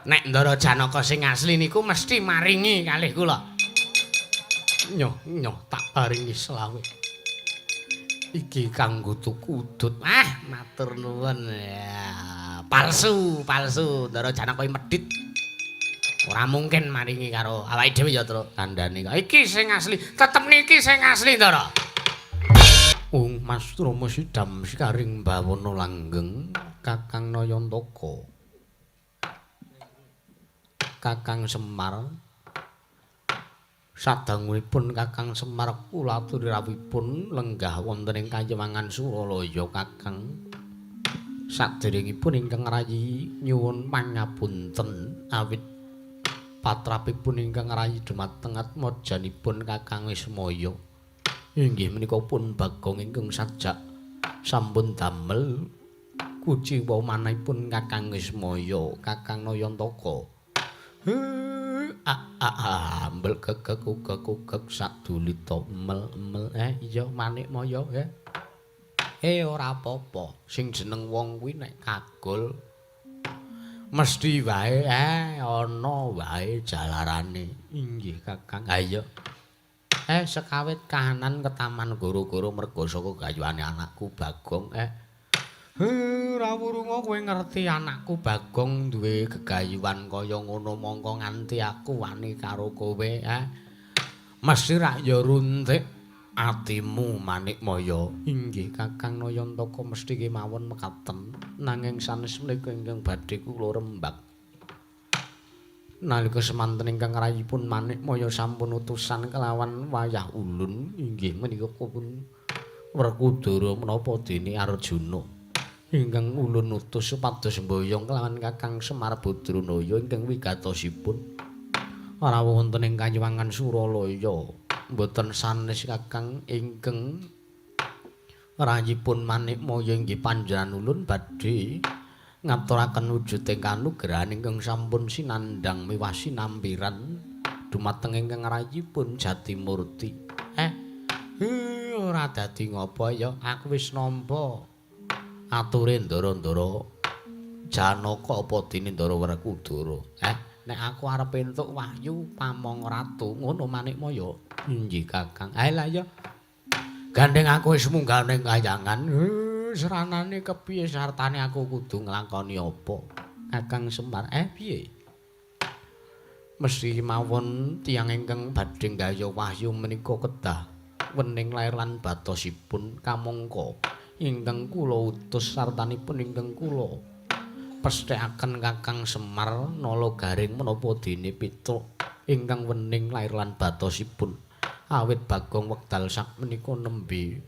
Nek Ndara Janaka sing asli niku mesti maringi kalih kula. Nyoh, nyoh tak paringi selawe. Iki kanggo tuku udut. Ah, matur nuwun. Ya, palsu, palsu. Ndara Janaka iki medhit. Ora mungkin maringi karo awake dhewe ya, Truk. Kandhane kok. Iki sing asli, tetep niki sing asli, Ndara. Ung Mas Rama Sidam sikaring bawana langgeng Kakang Nayantaka. Kakang Semar. Sadangunipun Kakang Semar kula aturi rawuhipun lenggah wonten ing Kayewangan Suralaya Kakang. Saderengipun ingkang rayi nyuwun pangapunten awit patrapipun ingkang rayi dumateng atmajanipun Kakang Wismaya. Inggih menika pun Bagong ingkang sajak sampun damel kuciwa manahipun Kakang Wismaya, Kakang Nayantaka. Ambel gegek ugek ugek sadulita mel mel iya Manikmaya ora apa-apa sing jeneng wong kuwi nek kagol mesti wae ana wae jalarane. Inggih Kakang. Ha iya. Sekawit kahanan ketaman goro-goro merga saka gayuhane anakku Bagong. Ora wurunga kowe ngerti anakku Bagong duwe gegayuhan kaya ngono mongko nganti aku wani karo kowe. Mesti rak ya runtik atimu Manikmaya. Inggih Kakang Nayantaka mesti kemawon mekaten nanging sanes menika ingkang badhe kula rembag. Nalika semanten ingkang rayipun Manikmaya sampun utusan kelawan wayah ulun inggih menika pun Werkudara menapa dene Arjuna ingkang ulun utus supados mboyong kelawan Kakang Semar Badranaya ingkang wigatosipun rawuh wonten ing Kayiwangan Suralaya. Mboten sanes Kakang ingkang rayipun Manikmaya inggih panjenengan ulun badhe ngaturaken wujuding kanugrahan ingkang sampun sinandhang miwah sinampiran dumateng ingkang rayipun Jatimurti. Ora dadi ngapa ya, aku wis nampa ature Ndara-ndara Janaka apa dene Ndara Werkudara. Nek aku arep entuk wahyu pamong ratu ngono Manikmaya. Inggih Kakang. Lah ya. Gandeng aku wis munggah ning kayangan. Seranane kepiye sartane aku kudu nglakoni apa? Kakang Semar, piye? Mesti mawon tiyang ingkang badhe nggayuh wahyu menika kedah wening lair lan batosipun kamangka ingkang kula utus sartanipun ingkang kula pesthekaken Kakang Semar nala garing menapa dene Petruk ingkang wening lair lan batosipun awit Bagong wekdal sakmenika nembe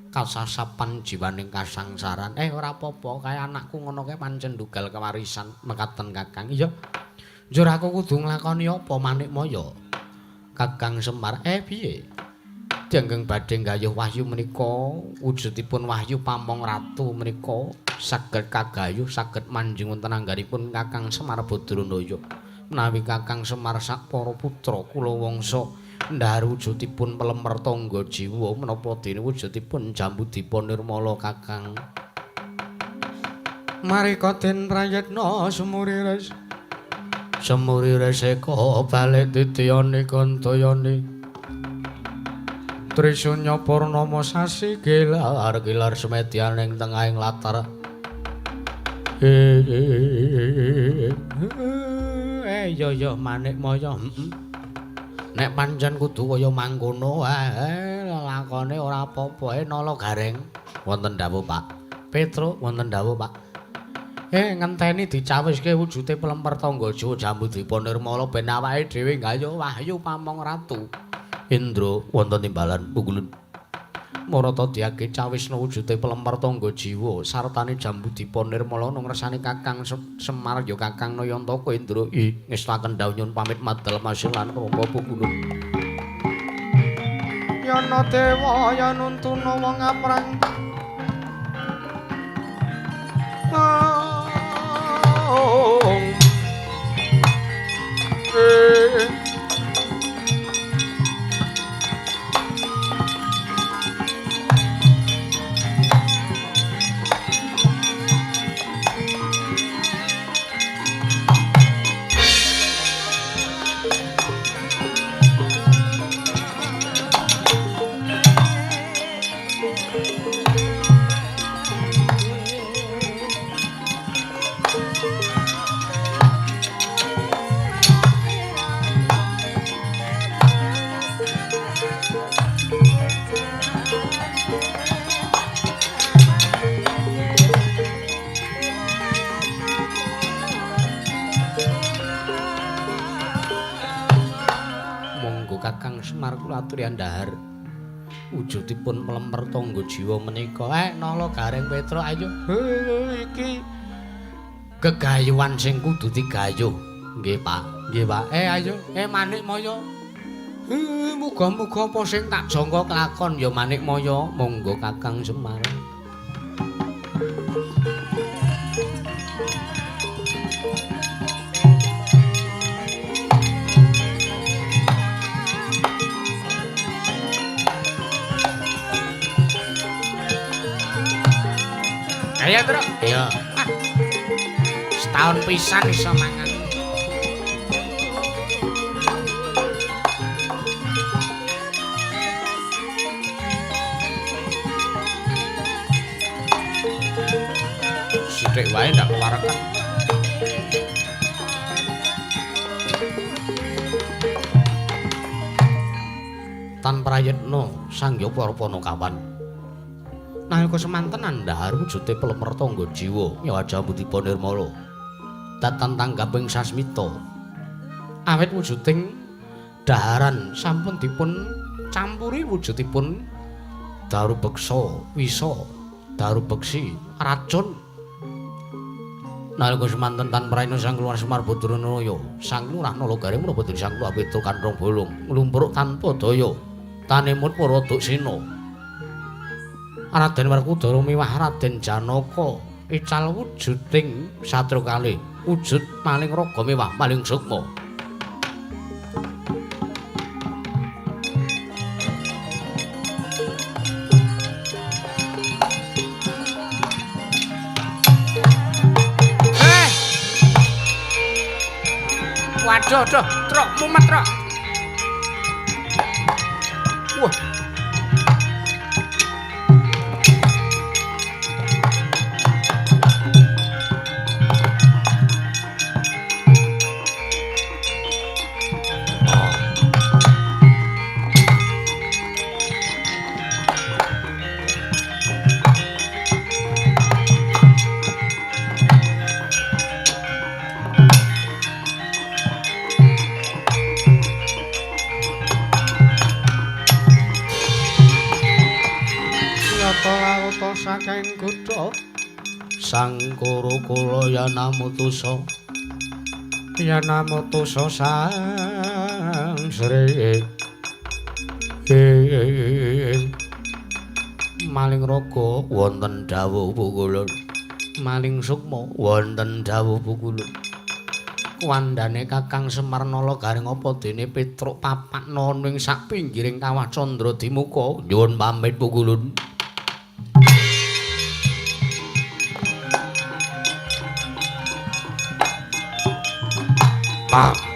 kasasapan jiwaning kasangsaran. Ora apa-apa, kae anakku ngono kae pancen ndugal kewarisan mekaten Kakang. Iya. Njur aku kudu nglakoni apa Manikmaya? Kakang Semar, piye? Dianggeng badhe nggayuh wahyu menika wujudipun wahyu pamong ratu menika saged kagayuh saged manjing wonten angganipun Kakang Semar Badranaya. Menawi Kakang Semar sak para putra kula wangsa ndhahar wujudipun pelemer tangga jiwa menapa dene wujudipun Jambudipa Nirmala Kakang. Marika den prayitna sumurires sumurires eka balik titiyane kantayane Trisunya purnama sasi gelar gelar semedyan ing tengahing latar. Iya ya Manikmaya. Nek pancen kudu kaya mangkono lakone ora apa-apa. Nala Gareng wonten dawuh Pak. Petruk wonten dawuh Pak. Ngenteni dicawiske wujude plemper tangga Jawa Jambudipa Nirmala ben awake dhewe nggayuh wahyu pamong ratu. Indra wonten timbalan pungkulun. Marata diage cawisna wujude plemper tangga jiwa sartane Jambudipa Nirmala nang ngersane Kakang Semar ya Kakang Nayantaka Indra. Ngestaken dawuh nyuwun pamit madal masih lan rama pungkulun. Yana dewa ya nuntuna wong aprang. Monggo Kakang Semar kula aturi andhahar. Wujudipun mlemer tangga jiwa menika. Nala Gareng Petruk ayo. Iki gegayuhan sing kudu digayuh. Nggih, Pak. Nggih, Pak. Ayo. Manikmaya. Muga-muga apa sing tak jangka kelakon ya Manikmaya. Monggo Kakang Semar. Ayo, Truk. Iya. Setahun pisan iso mangan. Sithik wae ndak kewarekan. Tan prayitna Sang Hyang para Panakawan. Nalika semanten andhahar wujude pelemer tangga jiwa Jambudwipa Nirmala. Datan tanggaping sasmita. Awit wujuding daharan sampun dipun campuri wujudipun daru beksa, wisa, daru beksi, racun. Nalika semanten tan prayitna Sang Lurah Semar Badranaya, Sang Lurah Nala Gareng menapa dene Sang Lurah Petruk Kanthong Bolong, nglumpruk tanpa daya. Tanemut para Duksena. Raden Werkudara miwah Raden Janaka ical wujuding satria kalih, wujud maling raga miwah maling sukma. Waduh, duh, truk mumet truk. Wah. Saking kutha Sang Kuru-kula Yanamutusa Yanamutusa Sang Sri Maling raga wonten dawuh pukulun, maling sukma wonten dawuh pukulun. Kuwandane Kakang Semar Nala Gareng apa dene Petruk papakna ning sak pinggiring kawah Candra Dimuka. Nyuwun pamit pukulun. Pak.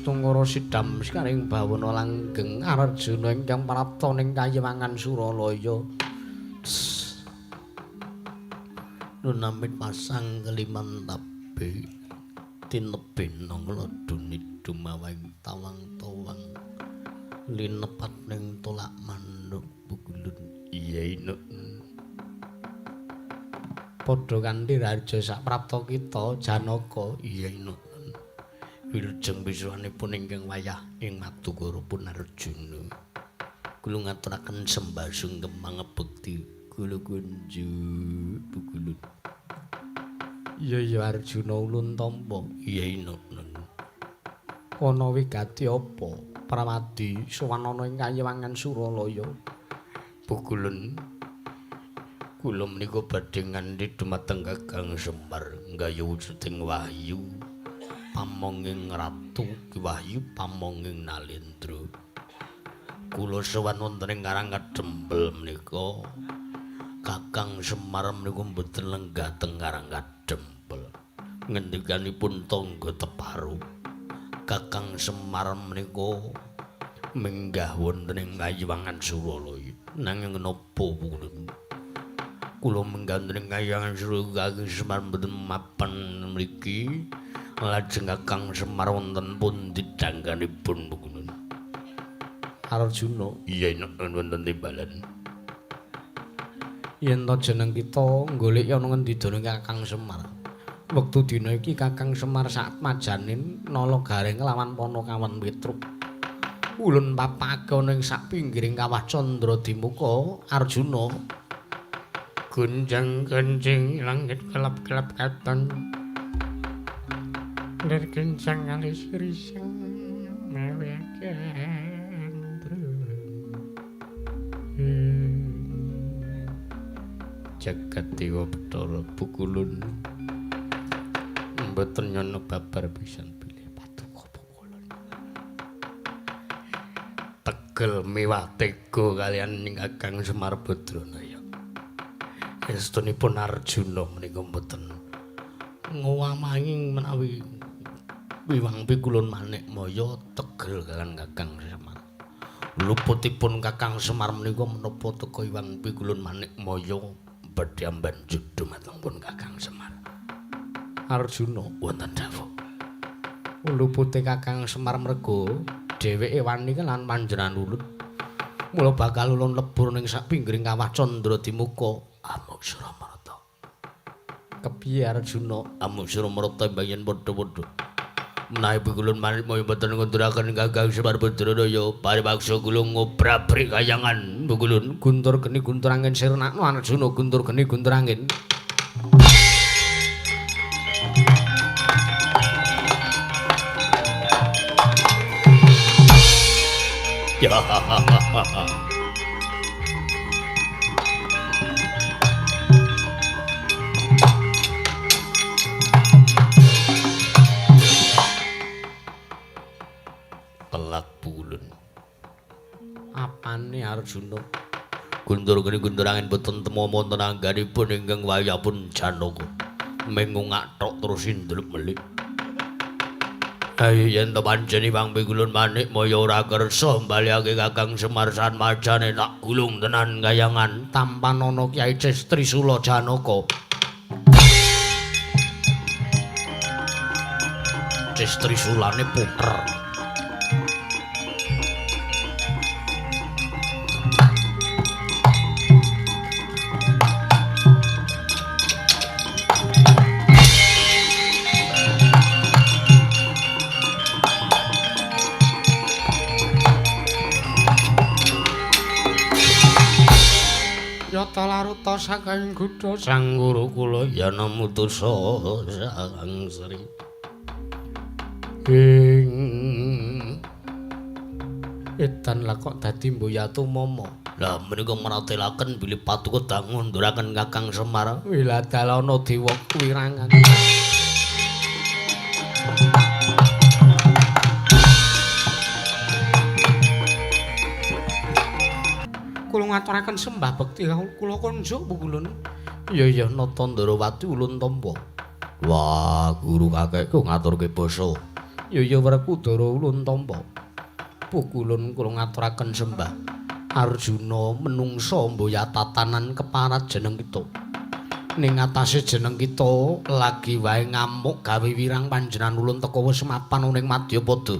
Astungkara sidam sekaring bawana langgeng Arjuna ingkang prapta ning kayiwangan Suralaya. Lunamit pasang keliman tabe tinebena ngladuni dumawang tawang-tawang linepat ning tolak manuk pukulun. Iya inuk. Padha kanthi raja saprapta kita Janaka. Iya inuk. Wilujeng pisuwanipun ingkang wayah ing Madukara pun Arjuna. Kula ngaturaken sembah sungkem pangabekti kula kunjuk pukulun. Iya iya Arjuna ulun tampa. Iya inuk. Ana wigati apa Prawadi sowan ana ing kayiwangan Suralaya? Pukulun kula menika badhe ngandhi dumateng Kakang Semar nggayuh wujuding wahyu pamonging ratu Ki Wahyu pamonging Nalendra. Kula sowan wonten ing Karang Kadempel menika Kakang Semar menika mboten lenggah teng Karang Kadempel. Ngendikanipun tangga teparo Kakang Semar menika minggah wonten ing kayiwangan Suralaya. Nanging menapa pukulun? Kula minggah wonten ing kayiwangan Suralaya Kakang Semar mboten mapan mriki. Lajeng Kakang Semar wonten pundi dangkanipun pukulun? Arjuna, iya wonten timbalan. Yen to jeneng kita goleki ana ngendi dene Kakang Semar. Wektu dina iki Kakang Semar saat majanin nala gareng lawan Panakawan Petruk. Ulun papake ana ing sak pinggiring kawah Candra Dimuka Arjuna. Gunjang-gunjing langit kelap-kelap katon. Lir kencang alis risang mawe Jagat Dewa Bathara pukulun. Mboten nyono babar pisan bilih paduka pukulun. Tegel miwah tega kaliyan Kakang Semar Badranaya. Estunipun Arjuna menika mboten ngowamahi menawi wiwang pikulun Manikmaya tegel kaliyan Kakang Semar. Luputipun Kakang Semar menika menapa teka Iwang Pikulun Manikmaya badhe amban dumateng pun Kakang Semar. Arjuna wonten dawuh. Lupute Kakang Semar merga dheweke wani lan panjenengan ulun. Mula bakal ulun lebur ning sak pinggiring kawah Candra Dimuka. Amuk Suramarta. Kepiye Arjuna? Amuk Suramarta mbayen padha-padha. Menawi pikulun Manikmaya mboten ngunduraken Kakang Semar Badranaya, paripaksa kula ngobrabrik kayangan pikulun. Guntur geni guntur angin sirnakno Arjuna, guntur geni guntur angin. Ya. Telak pulun. Apane Arjuna? Guntur geni guntur angin boten temu wonten angganipun ingkang wayahipun Janaka. Mengungak tok terus indlup melik. Ayo yen to pancen Iwang Pikulun Manikmaya ora kersa mbalihake Kakang Semar sanmajane tak gulung tenan kayangan tampanana Kyai Trisula Janaka. Trisulane puter. Yata laruta saking gudha sang guru kula yana mutusa sang sri. Ing edan lah kok dadi mboyatu momo. Lah menika meratelaken bilih patuko dang ngunduraken Kakang Semar. Wiladalana dewa kuwirangan. Kula ngaturaken sembah bekti kula kunjuk pukulun. Iya iya Nata Ndarawati ulun tampa. Wah, guru kakekku ngaturke basa. Ya Werkudara ulun tampa. Pukulun kula ngaturaken sembah. Arjuna menungsa mboya tatanan keparat jeneng kita. Ning atase jeneng kita lagi wae ngamuk gawe wirang panjenengan ulun teka wis mapan ning Madyapada.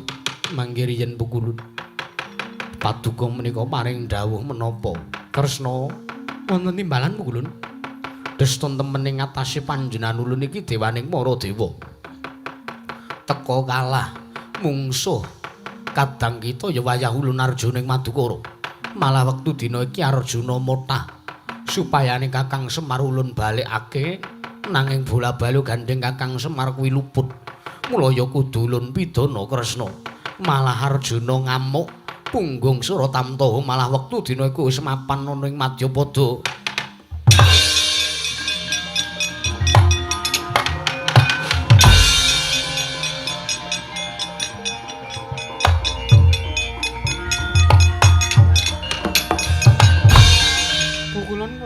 Mangke riyen Pukulun. Paduka menika paring dawuh menapa? Kresna wonten timbalan Pukulun. Desta temen ing atase panjenengan ulun iki dewaning para dewa. Teka kalah mungsuh kadang kita ya wayah ulun Arjuna ing Madukara. Malah wektu dina iki Arjuna motah supayane Kakang Semar ulun balekake nanging bola-bali gandeng Kakang Semar kuwi luput. Mula ya kudu ulun pidana Kresna. Malah Arjuna ngamuk punggung Suratamta malah wektu dina iku wis mapan ana ing Madyapada.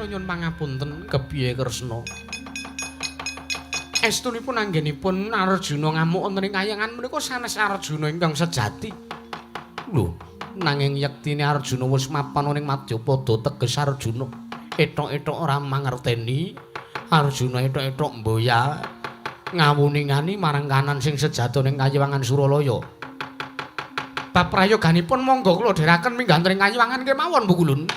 Nyuwun pangapunten kepiye Kresna? Estunipun anggenipun Arjuna ngamuk wonten ing kayangan menika sanes Arjuna ingkang sejati. Lho, nanging yektine Arjuna wis mapan ning Madyapada teges Arjuna etok-etok ora mangerteni. Arjuna etok-etok mboya ngawuningani marang kanan sing sejatine ing kayiwangan Suralaya. Bab prayoganipun monggo kula dherekaken minggah ing kayiwangan kemawon Pukulun.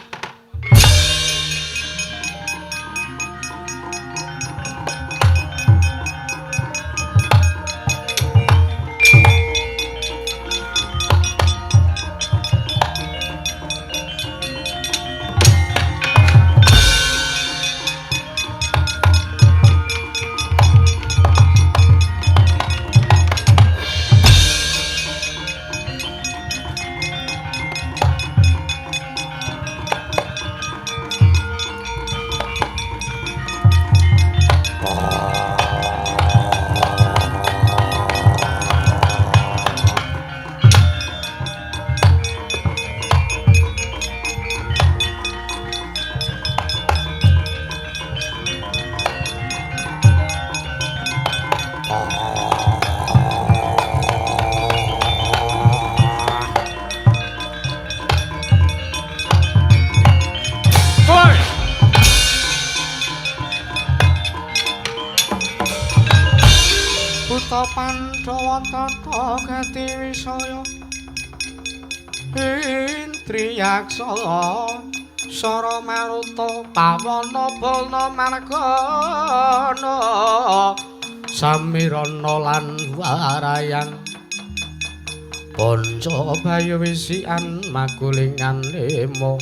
Pandhawa tata gati wisaya Indriyaksa Sara maruta pawana bala margana Samirana lan warayang Panca bayu wisian magulingan lima.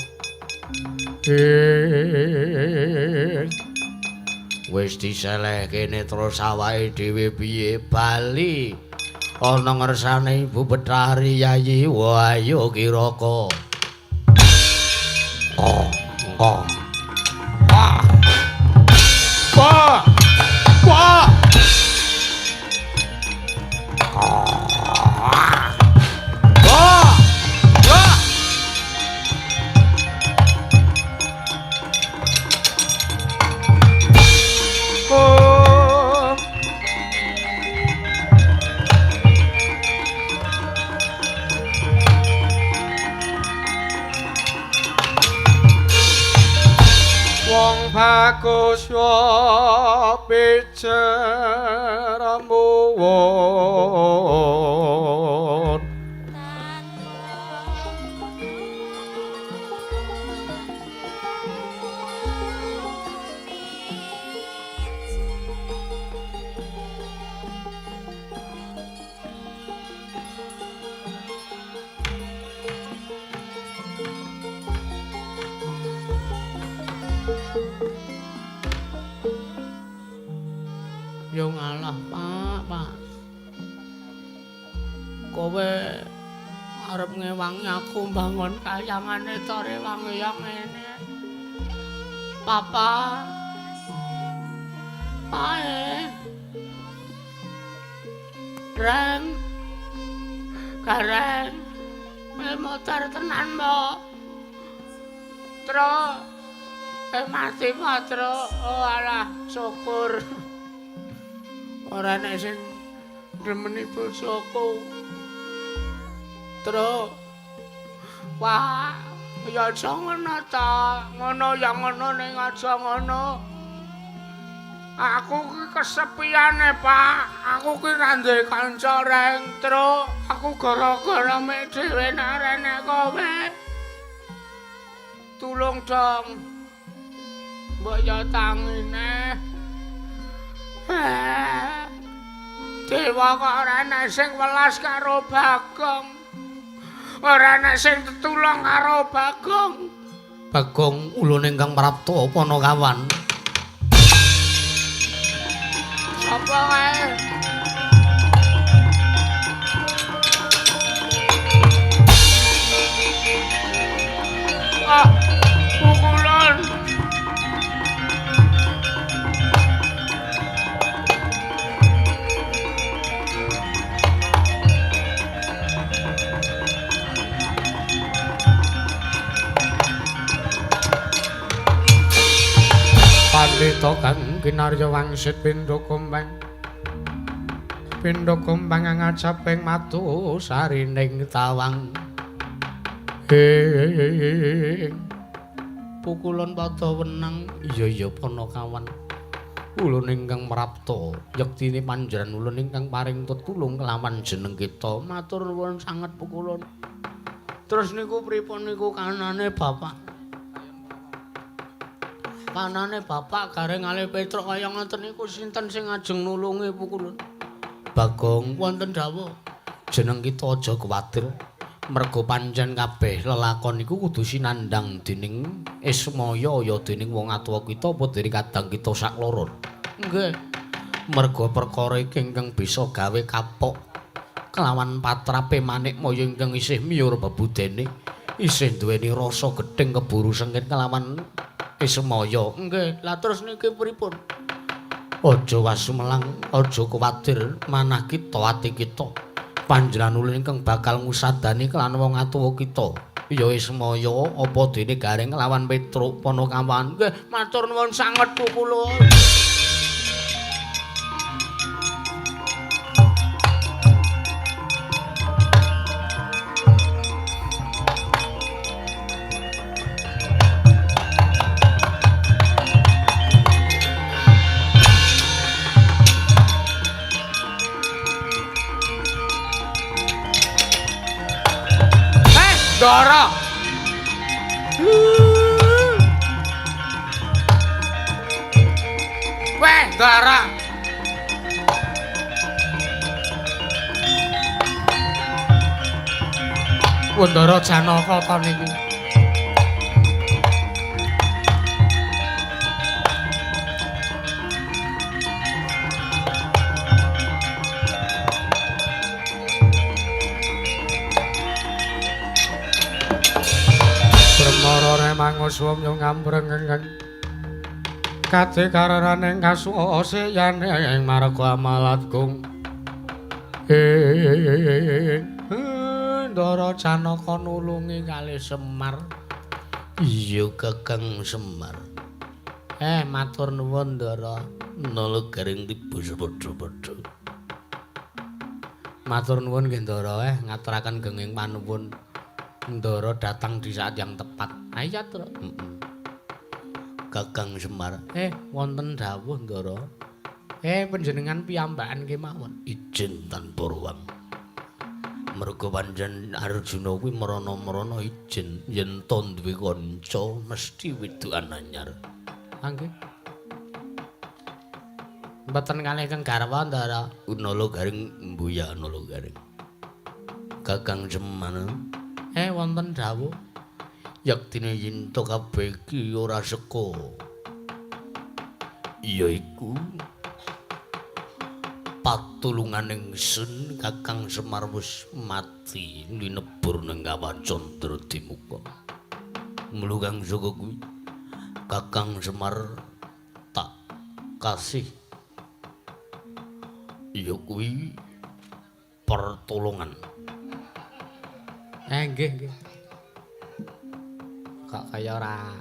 Wis diseleh kene terus awake dhewe piye bali ana ngersane Ibu Bethari Yayi Wayu Kiraka. Oh, oh. Wah. Wah. Wah. Wah. Wah. Wong bagus yo pijermuwun. Yo ngalah, Pak, Pak. Kowe arep ngewangi aku mbangun kayangane to rewangi yang ngene. Papa. Pae. Reng. Gareng. Mel motor tenan, Mbok. Tro. Mati, Tro. Oh alah, syukur. Ora nek sing Ndemeni bojoku. Truk. Wah, ya aja ngono ta. Ngono ya ngono ning aja ngono. Aku ki kesepiane, Pak. Aku ki ra duwe kanca reng, Truk. Aku gara-gara mek dhewe nek rene kowe. Tulung dong. Mbok ya tangine. Dewa kok ora ana sing welas karo Bagong. Ora ana sing tetulung karo Bagong. Bagong ulun ingkang prapta Panakawan. Sapa kae? Ah, pukulan. Pandhita kang kinarya wangsit pindha kumbang. Pindha kumbang ngajaping matu sarining tawang. Ing pukulun padha wenang. Iya iya Panakawan. Ulun ingkang prapta yektine panjenengan ulun ingkang paring tetulung kelawan jeneng kita. Matur nuwun sanget pukulun. Terus niku pripun niku kanane Bapak? Kanane Bapak gareng kalih Petruk kaya ngoten niku sinten sing ajeng nulungi pukulun? Bagong wonten dawuh. Jeneng kita aja kuwatir. Merga pancen kabeh lelakon niku kudu sinandhang dening Ismaya ya dening wong atuwa kita apa dening kadang kita sakloron. Nggih. Merga perkara iki ingkang bisa gawe kapok kelawan patrape Manikmaya ingkang isih miyur bebudene, isih duweni rasa gething keburu sengit kelawan Ismaya. Nggih. Lah terus niki pripun? Aja wasumelang, aja kuwatir, manah kita ati kita. Panjenengan ulun ingkang bakal ngusadani kelan wong atuwa kita. Ya Ismaya apa dene gareng kelawan Petruk Panakawan. Nggih, matur nuwun sanget pukulun. Ndara. Weh, Ndara. Ndara Janaka ta niki. Manguswam yo ngambreng kate kararaning kasuwaseyane ing marga amalat gung. Ndara Janaka nulungi kalih Semar. Iya Kakang Semar. Matur nuwun Ndara. Nala garing tiba sepadha-padha. Matur nuwun nggih Ndara, ngaturaken genging panuwun. Ndara datang di saat yang tepat. Ayo Tru. Kakang Semar. Wonten dawuh Ndara. Panjenengan piyambakan kemawon. Ijin tanpa ruang. Merga pancen Arjuna kuwi merana-merana ijin yen to duwe kanca mesti wedokan anyar. Ha nggih. Mboten kalih kang garwa Ndara. Nala garing mbuya nala garing. Kakang Semar. Wonten dawuh. Yektine yen to kabeh iki ora seka. Yaiku patulungan ingsun Kakang Semar wis mati linebur ning Kawah Candra Dimuka. Mula kang saka kuwi Kakang Semar tak kasih ya kuwi pertolongan. Nggih nggih. Kok kaya ora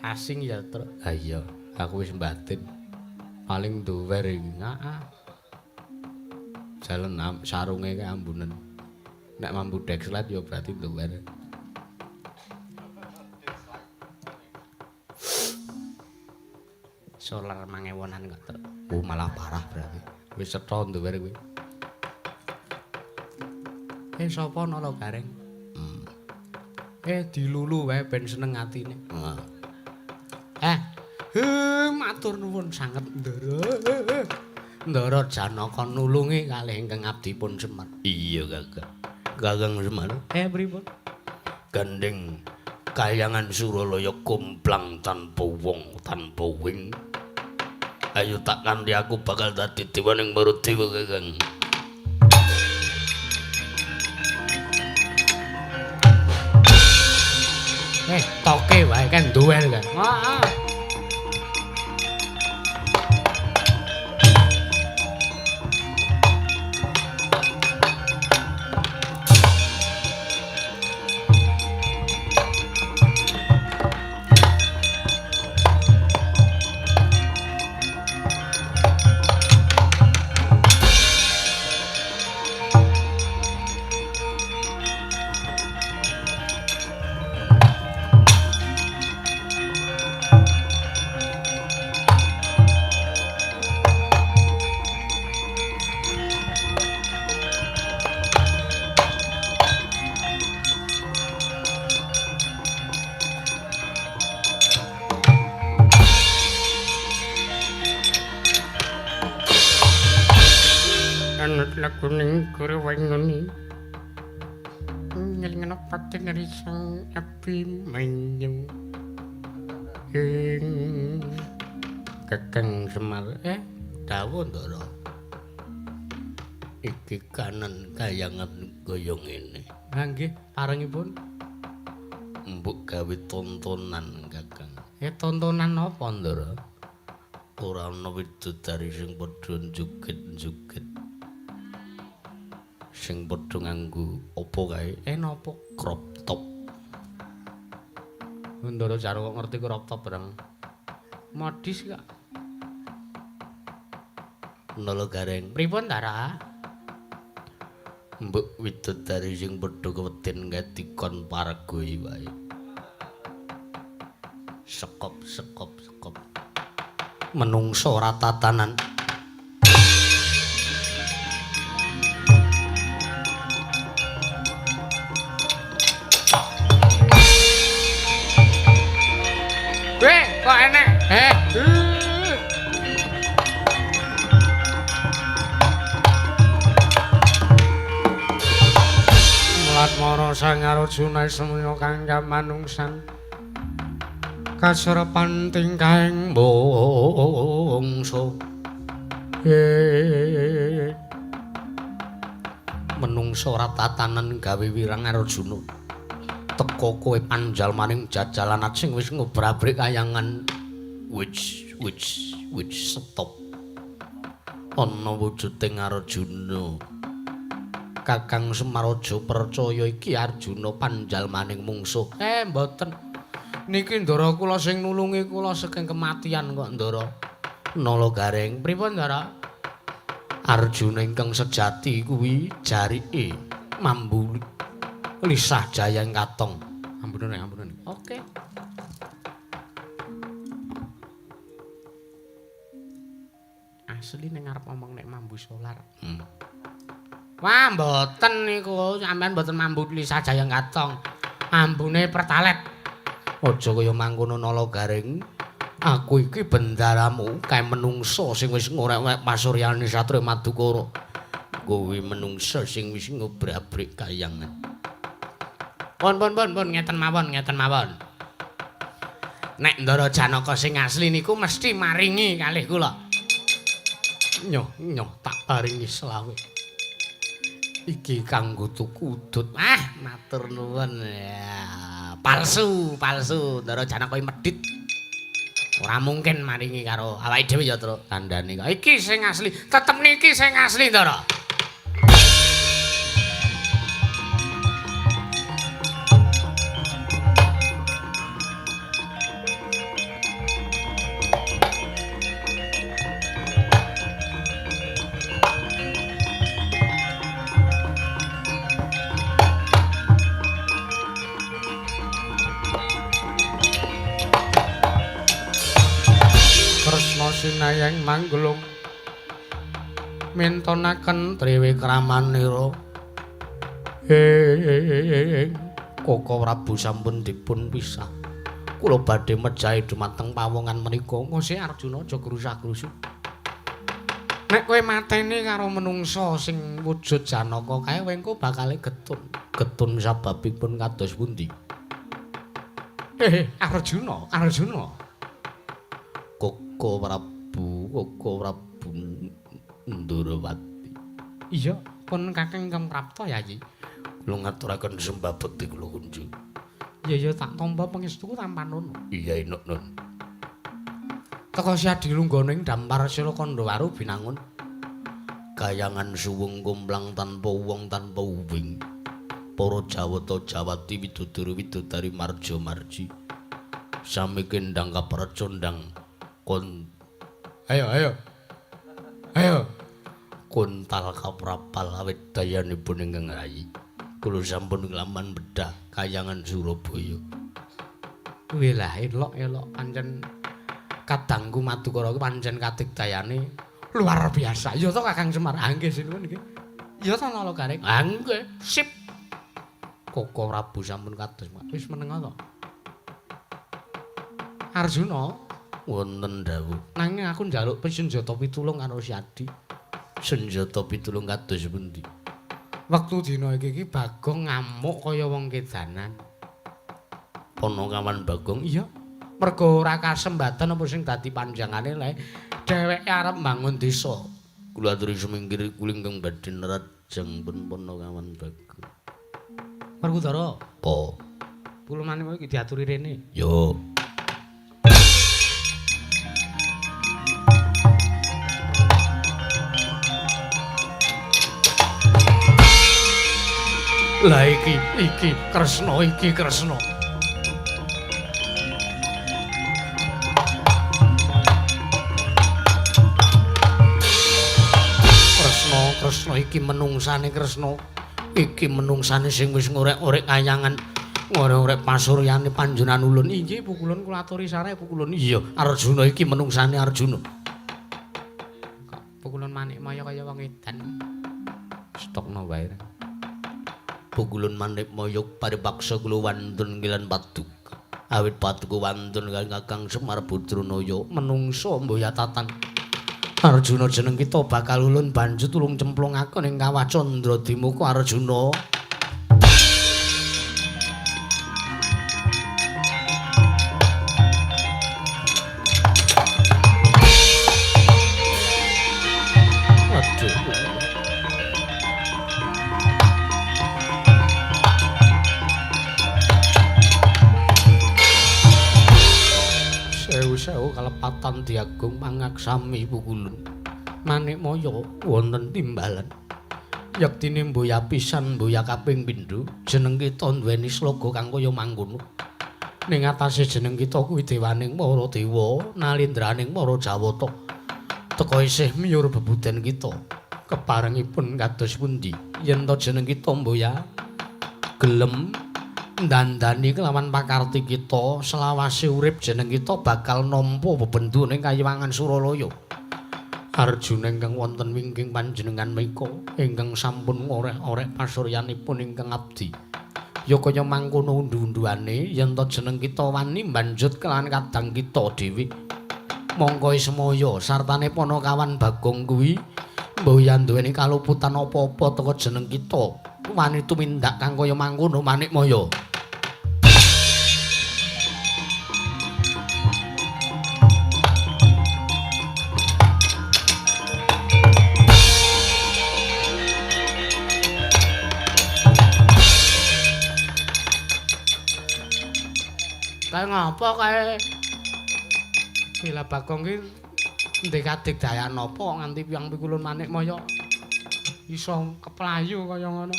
asing ya, Truk? Ha iya, aku wis mbatin. Paling duwer iki. Heeh. Jalan sarunge kae ambunen. Nek mambu dekslet ya berarti duwer. Solar 2000-an kok. Oh, malah parah berarti. Wis cetha duwer kuwi. Sapa Nala Gareng? Dilulu wae ben seneng atine. Heeh. Matur nuwun sanget Ndara. Ndara Janaka nulungi kalih ingkang abdi pun Semar. Iya, Kakang. Kakang Semar. Pripun? Gandeng kayangan Suralaya komplang tanpa wong, tanpa wing. Ayo tak kanthi aku bakal dadi dewaning Baradewa, Kakang. Toke wae kan duel kan. Heeh. Laguning guru wengoni ngelingno pati neri sang Abimanyu ing Kakang Semar. Dawuh Ndara. Iki kanan kayangan kaya ngene. Ha nggih, parengipun mbok gawe tontonan, Kakang. Tontonan apa, Ndara? Ora ana widodari sing padha joget-joget. Sing padha nganggo apa kae? Napa? Crop top. Ndara Jarwo kok ngerti crop top barang. Modis kok. Nala Gareng. Pripun, Ndara? Mbok widodari sing padha keweden kae dikon pargoi wae. Sekop sekop sekop. Menungso ora tatanan. Kok enek? Mulat mara sang Arjuna semya kang kamanungsan. Kaserepan tingkahing bangsa. Menungsa ora tatanan gawe wirang Arjuna. Teka kowe panjalmaning jajalan sing wis ngobrabrik kayangan. Wis wis wis stop. Ana wujuding Arjuna. Kakang Semar aja percaya iki Arjuna panjalmaning mungsuh. Mboten. Niki Ndara kula sing nulungi kula saking kematian kok, Ndara. Nala Gareng. Pripun, Ndara? Arjuna ingkang sejati kuwi jarike mambu lisah jayang katong. Ampunane, ampunane. Oke. Asli ning arep ngomong nek mambu solar. Wah, mboten niku, sampean mboten mambu lisah jayang katong. Ambune pertalet. Aja kaya mangkono Nala Gareng. Aku iki bendaramu kae menungsa sing wis ngorek-orek pasuryane Satria Madukara. Kowe menungsa sing wis ngobrabrik kayangan. Pun pun pun pun ngeten mawon, ngeten mawon. Nek Ndara Janaka sing asli niku mesti maringi kalih kula. Nyoh nyoh tak paringi selawe. Iki kanggo tuku udut. Ah, matur nuwun. Ya, palsu, palsu. Ndara Janaka iki medhit. Ora mungkin maringi karo awake dhewe ya, Truk. Kandhane kok. Iki sing asli, tetep niki sing asli, Ndara. sinayeng manggelung mintonaken Triwikramanira. Koko Prabu sampun dipun pisah. Kula badhe mejahi dumateng pawongan menika. Ngose Arjuna aja grusah-grusu. Nek kowe mateni karo menungsa sing wujud Janaka kae wengko bakale getun. Getun sababipun kados pundi? Arjuna, Arjuna. Koko Prabu, Koko Prabu Ndorowati. Iya, pun kakeng ingkang prapta Yayi. Kula ngaturaken sembah bekti kula kunjung. Iya ya tak tampa pangestuku tampanono. Iya inuk nun. Teka siadi lunggone ing Dampar Sila Kandhawaru binangun. Kayangan suwung komplang tanpa wong tanpa uwing. Para Jawata Jawati widodari widodari marja marji. Sami kendang kapracondang kon ayo ayo. Ayo. Kontal kaprapal awit dayanipun ingkang rayi. Kula sampun nglaman bedah kayangan Surabaya. Wilah elok-elok pancen kadangku Madukara kuwi pancen kadigdayane luar biasa. Ya to Kakang Semar, nggih sinuwun nggih. Ya to Nala Gareng. Ah nggih, sip. Koko Prabu sampun kados wis meneng to. Arjuna wonten dawuh. Nanging aku njaluk senjata pitulung karo Siadi. Senjata pitulung kados pundi? Wektu dina iki iki Bagong ngamuk kaya wong kedanan. Panakawan Bagong? Iya. Mergo ora kasembatan apa sing dadi panjangane le dheweke arep mbangun desa. Kula aturi sumingkir kula ingkang badhe nerajang pun Panakawan Bagong. Werkudara. Apa? Pulumane iki diaturi rene. Yo. Lah iki, iki Kresna, iki Kresna. Kresna, Kresna iki menungsane Kresna. Iki menungsane sing wis ngorek-orek kayangan, ngorek-orek pasuryane panjenengan ulun. Inggih pukulun kula aturi sare pukulun. Iya, Arjuna iki menungsane Arjuna. Kok pukulun manik maya kaya wong edan. Stokno wae. Pukulun manik maya paripaksa kula wantun ngilan paduka. Awit paduka wantun kali Kakang Semar Putranaya menungsa mboyatatan. Arjuna jeneng kita bakal ulun banjur tulung cemplungaken ing kawah Candra Dimuka Arjuna. Aduh. Sewu-sewu kalepatan diagung mangaksami pukulun. Manikmaya wonten timbalan. Yektine mboya pisan mboya kaping pindho, jeneng kita duweni sloga kang kaya mangkono. Ning atase jeneng kita kuwi dewaning para dewa, nalindraning para jawata. Teka isih miyur bebuden kita. Keparengipun kados pundi? Yen to jeneng kita mboya gelem ndandani kelawan pakarti kita selawase urip jeneng kita bakal nampa bebendu ning kayiwangan Suralaya. Arjuna ingkang wonten wingking panjenengan menika ingkang sampun ngorek-orek pasuryanipun ingkang abdi. Ya kaya mangkono undu-unduane yen to jeneng kita wani mbanjut kelawan kadang kita dhewe. Mongko ismaya sartane Panakawan Bagong kuwi mboya duweni kaluputan apa-apa teka jeneng kita wani tumindak kang kaya mangkono Manikmaya. Kae ngapa kae? Bila Bagong ki ndek kadigdayan apa nganti piyang pikulun Manikmaya iso keplayu kaya ngono.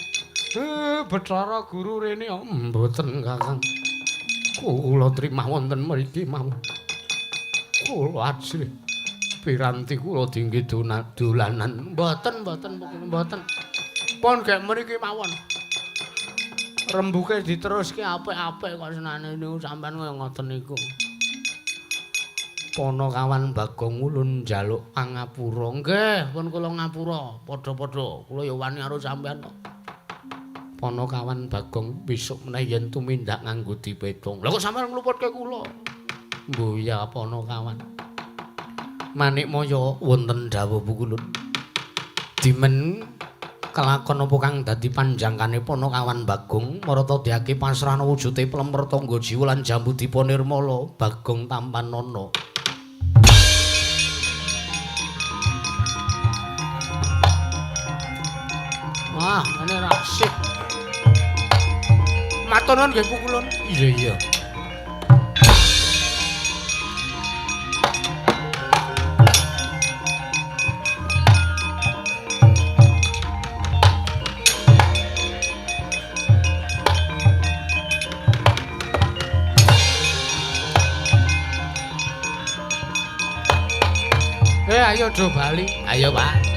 Bathara Guru rene mboten Kakang. Kula trima wonten mriki mawon. Kula ajrih piranti kula dingge dolanan. Mboten, mboten, mboten. Pun gek mriki mawon. Rembuke diteruske apik-apik kok senane niku sampean kaya ngoten niku. Panakawan Bagong ulun njaluk pangapura. Nggih, pun kula ngapura. Padha-padha kula ya wani karo sampeyan kok. Panakawan Bagong besok meneh yen tumindak nganggo dipetung. Lha kok sampeyan ngluputke kula? Mbuya Panakawan. Manikmaya wonten dawuh pukulun. Dimen kelakon apa kang dadi panjangkane Panakawan Bagong marata diake pasrahna wujude plemer tangga jiwa lan jambu dipa nirmala Bagong tampanana. Wah, ngene ra sip. Matur nuwun nggih pukulun. Iya, iya. Ayo do bali. Ayo, Pak.